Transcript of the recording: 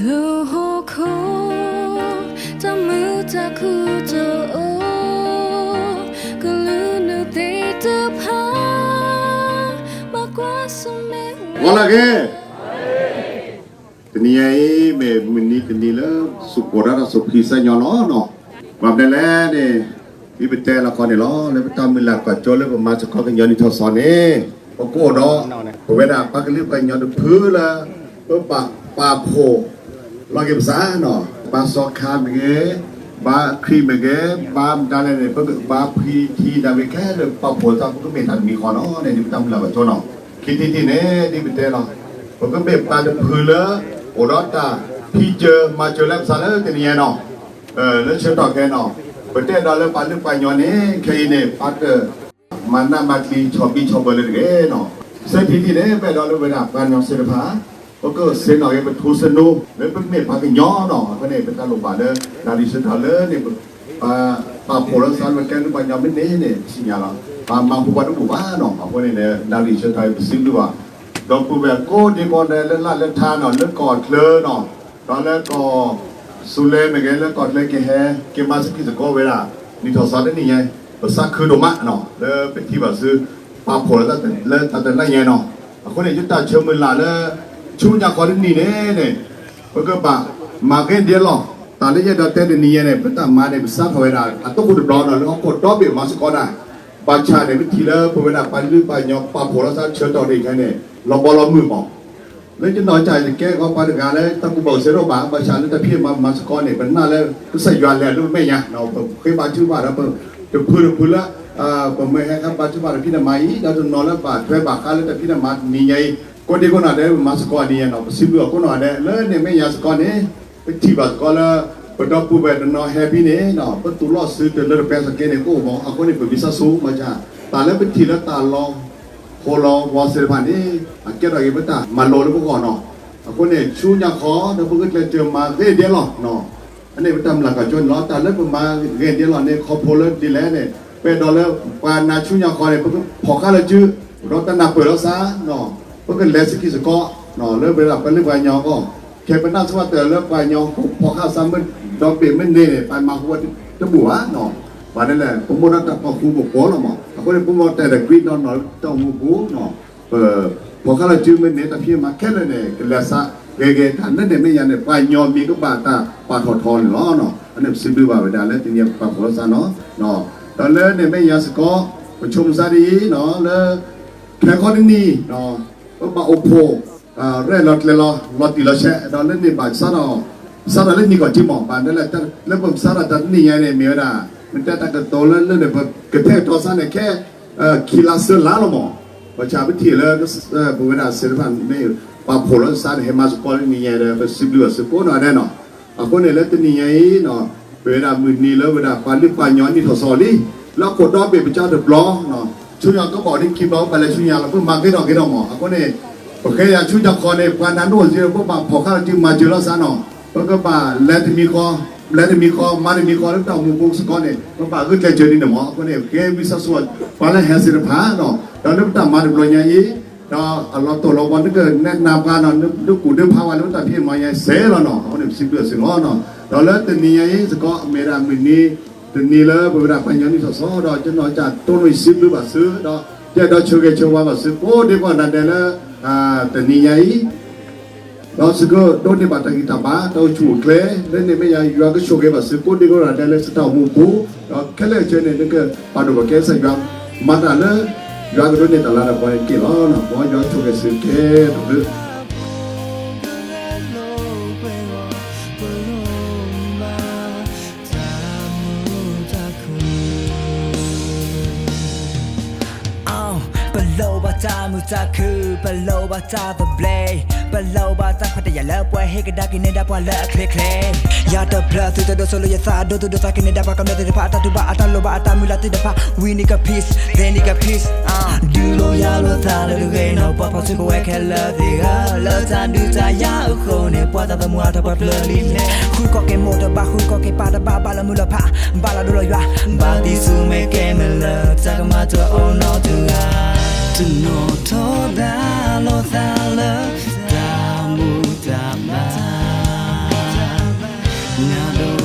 နဟီၣ်ခိၣ် တၢ်မုာ်တၢ်ခုၣ်တအိၣ်, ကလုာ်နုာ်သ့ၣ်တဖၣ် ဘၣ်ကွၢ်ဆၢၣ်မဲာ်ဝဲ ဂီၤလၢအဂ့ၤ, တနံၤညါအံၤ မ့ၢ်မုၢ်နံၤတနံၤလၢ စူၢ်ကီၢ်တၢ်တၢ်စူၢ်ဖှံစၢ်ညီလီၤနီၤ. ဘၣ်မနုၤလဲၣ်န့ၣ် ဒ်ပတဲလီၤခီန့ၣ်လီၤ, လၢပတၢ်မုၢ်လၢ်ကွၢ်စိလၢပမၤစ့ၢ်ကီးကညီနံၣ်ထီၣ်သီန့ၣ် ပကအိၣ်ဒီး ပဝဲဒၣ်ပှၤကလုာ်ပှၤကညီတဖုလၢ ပဘၣ်ပာ်ဖှိၣ် လီၤက့ၤပသးနီၤ, ဘါစီၤခါမ့ၢ်ဂ့ၤ, ဘါခရံာ်မ့ၢ်ဂ့ၤ, ဘါမတၤလဲၣ်န့ၣ် ပကဘါဖှံထံဒၣ်ဝဲခဲလၢာ် ပာ်ဖှိၣ်သး ပကမ့ၢ်တၢ်တမံၤဃီနီၤန့ၣ် ဒ်ပတၢ်မုၢ်လၢ်ကွၢ်စိနီၤ. ခံထံၣ်တထံၣ်န့ၣ် ဒ်ပတဲလီၤ, ပကမ့ၢ်ပှၤတဖုလၢ အိၣ်ဒီးတၢ်ဖံးစၢၤမၤစၢၤလၢပသးလၢတနံၤညါနီၤ, လၢဆၢကတီၢ်ခဲအံၤနီၤ, ပတဲဒီးလၢပှၤလုၢ်ပှၤကညီန့ၣ် ခဲအံၤန့ၣ် ပှၤတ မၤနးမၤကျံး ဆီၣ်ဘံၣ်ဆီၣ်ဘၢလၢတဂ့ၤနီၤ. သၢထံၣ်တထံၣ်န့ၣ် ပအဲၣ်ဒိးလၢဝဲဒၣ်ပှၤကညီသ့ၣ်တဖၣ် ပကဆ့ၣ်နီၤက့ၤပထူစနိ လၢပမ့ၢ်ပှၤကညီနီၤ. အဃိန့ၣ် ပတၢ်လိၣ်ဘၣ်လၢ နၣ်ရံၣ်ဆၢကတီၢ်လၢန့ၣ် ပ ပာ်ဖှိၣ်လီၤသးလၢပှၤကလုာ်ပှၤကညီမ့ၢ်န့ၢ်န့ၣ် ပသ့ၣ်ညါလီၤ, ပမၤဟူပှၤတဘူၣ်ဘၣ်နီၤ. အဃိန့ၣ် နၣ်ရံၣ်ဆၢကတီၢ်အံၤ ပစံးဘျုးဘၣ် ဒီပုၢ်ဝဲၢ်ကိးဒံကိးဒဲးလၢလၢ်လၢထါနီၤ, လၢကီၢ်ချၢနီၤ, ဒီးလၢကီၢ်သူလ့ၤမ့ၢ်ဂ့ၤ, လၢကီၢ်ချၢကဟဲက့ၤမၤစ့ၢ်ကီးဝဲဒၣ် နံၣ်ထီၣ်သီတနံၤညါ, ပသးခုဒိၣ်မးနီၤ လၢပထံၣ်ဘၣ်သု ပာ်ဖှိၣ်လီၤသးလၢတၢ်တနံၤညါနီၤ. အဃိန့ၣ် ယတၢ်ဆၢမုၢ်လၢ်လၢ ဆူညါခီတနံၤန့ၣ်န့ၣ် ပကဘၣ်မၤဂ့ၤဒဲးလီၤ. တၢ်လၢယအဲၣ်ဒိးတဲတနံၤညါန့ၣ် ပတၢ်မၤန့ၣ် ပစးထီၣ်ဝဲဒၣ် အတခိၣ်တဘျီနီၤ လၢဟီၣ်ခိၣ်ဒီဘ့ၣ်မၤစ့ၢ်ကီးဒၣ်, ဘၣ်ဆၣ်န့ၣ် ပထံၣ်လၢပဝဲဒၣ်ပှၤလုၢ်ပှၤကညီ ပာ်ဖှိၣ်လီၤသးဆၢကတီၢ်တခါန့ၣ် လီၤဘီလီၤမုၢ်မး လၢယနီၢ်ကစၢ်ယကဲကီးပှၤတဂၤလၢတၢ်ကူၣ်ဘၣ်ကူၣ်သ့တအိၣ်ဘၣ်, ဘၣ်ဆၣ်လၢတၢ်ဖံးမၤမၤစ့ၢ်ကီးန့ၣ် ပနာ်လၢကစၢ်ယွၤလဲၤလၢပမဲာ်ညါ, ပဃ့ဘါထုကဖၣ်ဒီး ပတဖုတဖုလၢ ပမ့ၢ်ဟဲဃ့ဘါထုကဖၣ်တၢ်ဖံးတၢ်မၤအံၤ ဒီးတနီၤလၢဘၣ်ထွဲဘၣ်ဃးလၢတၢ်ဖံးတၢ်မၤတနံၤညါအံၤ ကိးဒံကိးနီၢ်ဒဲး ပမၤစ့ၢ်ကီးတနံၤညါနီၤ, ပစံးဘျုးအီၤကိးနီၢ်ဒဲး လၢန့ၣ်မဲာ်ညါစ့ၢ်ကီးန့ၣ် ပထံၣ်ဘၣ်စ့ၢ်ကီးလၢ ပဒီပုၢ်ဝဲၢ်တနီၤဟဲဖဲန့ၣ် ပသူၣ်လီၤစုတလၢတပှဲၤသနာ်က့န့ၣ် ကအိၣ်မး, အဃိန့ၣ် ပမ့ၢ်စၢ်ဆူမၤစၢ် တၢ်လၢပထံၣ်လၢတၢ်လီၤ ဟိလီၤဝီသ့ၣ်တဖၣ်န့ၣ် အကဲထီၣ်က့ၤပတၢ်မၤလိလၢပဂီၢ်နီၤ. အဃိန့ၣ် ဆူညါခီ ဒီးပဂုာ်ကျဲးစၢးမၤဂ့ၤဒဲးလီၤ. အန့ၣ်ပတၢ်မုၢ်လၢ်ကွၢ်စိန့ၣ်လီၤ. တၢ်လၢပမၤဂ့ၤဒဲးလီၤန့ၣ် ခီဖျိလၢဒ်လဲၣ်န့ၣ် ပအဲၣ်ဒိးလၢ ပှၤနာ်ဆူညါခီန့ၣ် ပကဖီၣ်ဃာ်လီၤစု ဒီးတၢ်နၢ်ပၢၢ်လီၤသး ပကလဲၤစ့ၢ်ကီးစ့ၢ်ကီး လၢပဝဲဒၣ်ပှၤလုၢ်ပှၤကညီအဂီၢ် ခဲပနၢ်ဆၢဘၣ်တၢ်လၢပှၤကညီဖီၣ်ဃာ်သးမ့ၢ်ဒီဘ့ၣ်မ့ၢ်န့ၢ်န့ၣ် ပမၤဟူဝဲတဘူၣ်ဘၣ်နီၤ. ဘၣ်န့ၣ်လဲၣ် ပမိၢ်ဒီးတၢ်ဖီၣ်ဃူပကွီၢ်လီၤမး. အဃိန့ၣ် ပမိၢ်တဲတၢ်ဂ့ၢ်နီၢ်နီၢ်လၢတၢ်အိၣ်မူပူၤ ပဖီၣ်ဃာ်လီၤစုမ့ၢ်န့ၢ်တၢ်ဖံးမၤခဲလၢာ်န့ၣ် ကလဲၤသးဂ့ၤဂ့ၤ တၢ်လၢန့ၣ်မဲာ်ညါန့ၣ် ပှၤကညီမံၤကဘၣ်တၢ်ပာ်ထီၣ်ထီန့ၣ်လီၤ. အန့ၣ်ပစံးဘျုးဘၣ်ဝဲဒၣ်လၢတနံၤပာ်ဖှိၣ်လီၤသးနီၤ. ဒီးလၢန့ၣ်မဲာ်ညါစ့ၢ်ကီး ပဆိကမိၣ်သးဒ်အံၤနီၤ လၢ ခဲခီတနံၤ ပဘၣ်အိၣ်ဖှိၣ် ရဲၣ်လီၤကျဲၤလီၤ လီၤတံၢ်လီၤဆဲး ဒီးလၢန့ၣ်ဘၣ်စးထီၣ် စးထီၣ်လၢနံၣ်ကီၢ်ထံမး ဘၣ်ဒ်လဲၣ် လၢပစးထီၣ်တၢ်တနံၣ်ညါန့ၣ် မ့ၢ်ဝဲဒၣ် မ့ၢ်တဲတၢ်ကတိၤလၢလၢန့ၣ် ပကထဲကတီၤသးန့ၣ် ခဲ ခံလါသၢလါလီၤမး. ဘၣ်ဆၣ်ပထံၣ်လၢ ပဝဲဒၣ်သ့ၣ်တဖၣ်မ့ၢ်ပာ်ဖှိၣ်လီၤသးန့ၣ် ဟဲမၤသကိးလၢနံၤညါဒီး ပစံးဘျုးအီၤစ့ၢ်ကီးနီၢ်ဒဲးနီၤ. အဃိန့ၣ်လၢတနံၤညါအံၤ ပဝဲဒၣ်မုၢ်နံၤလၢဝဲဒၣ်ပှၤလုၢ်ပှၤကညီနံၣ်ထီၣ်သီလံ လၢအခိၣ်ဒီဘ့ၣ်ပကၠီတဘျီ ဆူညါကဘၣ်အိၣ်ဒံးခံဘျီ ပဘၣ်လဲၤဆူညါလီၤ ပမၤဂ့ၤထီၣ်ဂ့ၤထီၣ်မး. အဃိန့ၣ် ပဃ့ယၤဆူညါခီန့ၣ် ပှၤနၤဒိၣ်စ့ၢ် ပဘၣ်ဖီၣ်ဃာ်လီၤစုမၤစၢၤလီၤသးနီၤ. ပကဘၣ်လဲၤတမံၤဃီ လဲၤတမံၤဃီ မၤတမံၤဃီလၢတၢ်အိၣ်မူပူၤစ့ၢ်ကီးန့ၣ် ပဘၣ်ဂုာ်ကျဲးစၢးဒ်န့ၣ်မး. အဃိန့ၣ် ဃ့ဝံသးစူၤ ပှၤလၢဟဲသ့ၣ်တဖၣ်နီၤ ဒီးလၢပတၢ်မၤတဘျီညါအံၤ ဒီးအလီၤတိၢ်လီၤပှီၤ နကနဲၣ်နၢ်ပှၤနီၤ ဒုးကူၣ်ဒုးဖးဝဲလၢပတၢ်ဖံးမၤညါစဲးလီၤနီၤ. အဃိန့ၣ် ပစံးဘျုးအီၤစ့ၢ်ကီးနီၤ. ဒီးလၢတနံၤညါအံၤစ့ၢ်ကီး အမ့ၢ်ဒၣ်မုၢ်နံၤ တနံၤလၢပဝဲဒၣ်ပှၤကညီနံၣ်ထီၣ်သီ ဒီးယနီၢ်ကစၢ်တိၢ်နီၣ်ယစံးဘျုးဘၣ်သု ဒီးယအဲၣ်ဒိးဆိၣ်ဂ့ၤဆိၣ်ဝါဘၣ်သု ကိးဒံးကိးဒဲးလၢ တနံၤညါအံၤ ဒီးသုကဒိးန့ၢ်ဘၣ်တၢ်ဂံၢ်တၢ်ဘါ တၢ်အိၣ်ဆူၣ်အိၣ်ချ့ လၢန့ၣ်မဲာ်ညါ ယွၤကဆိၣ်ဂ့ၤဘၣ်သုကိးဒံးကိးဒဲးလၢသုတၢ်အိၣ်မူပူၤ ဒီးခဲလၢာ်ခဲဆ့န့ၣ် နကပာ်ဒိၣ်ပာ်ကဲကစၢ်ယွၤ မၤတၢ်လၢ ယွၤကဒိးန့ၢ်တၢ်လၤတၢ်ကပီၤန့ၣ်တက့ၢ်လီၤ. မ်ယွၤဆိၣ်ဂ့ၤသုကဲတဘျုး ပလိၣ်ဘၣ်တၢ်မုာ်တၢ်ခုၣ် ပလိၣ်ဘၣ်တၢ်သဘျ့ ပလိၣ်ဘၣ်တၢ်ခွဲးတၢ်ယာ်လၢပှၤဟ့ၣ်ကဒါက့ၤန့ၢ်ဒၣ်ပှၤလၢအချ့ချ့ ယတဖျၢၣ်သုတဒိးဆိလၢယသး ဒိသူၣ်ဒိသးက့ၤန့ၢ်ဒၣ်ပှၤကမျၢၢ်သ့ၣ်တဖၣ် အတၢ်တူၢ်ဘၣ်အတၢ်လိၣ်ဘၣ်အတၢ်မုၢ်လၢ်သ့ၣ်တဖၣ် we need a peace, they need a peace, ဒုးလိယၤလိာ်သးလၢတဂ့ၤနီၢ် ပှၤဖီၣ်စုကဝဲၤခဲလၢာ်သ့ၣ်ဧၢ လၢတၢ်ဒုးတၢ်ယၤအဃိန့ၣ် ပှၤသးသမူအါထီၣ်ပှၤဖျၢၣ်လံန့ၣ် ဃုကီၢ်က့ၤမိၢ်တဘၣ် ဃုကီၢ်က့ၤပၢ်တဘၣ် ဘၣ်လီၤမုၢ်လီၤဖး ဘၣ်လီၤဒိလီၤယွၤ ဘၣ်သံဆူၣ်မဲာ်ကဲမဲာ်လၢ တၢ်ကမၤတအိၣ်နီတဂၤ တနီၤထီဒါလိာ်သးလၢ တၢ်မူတၢ်ဘၣ် ညါဒိၣ်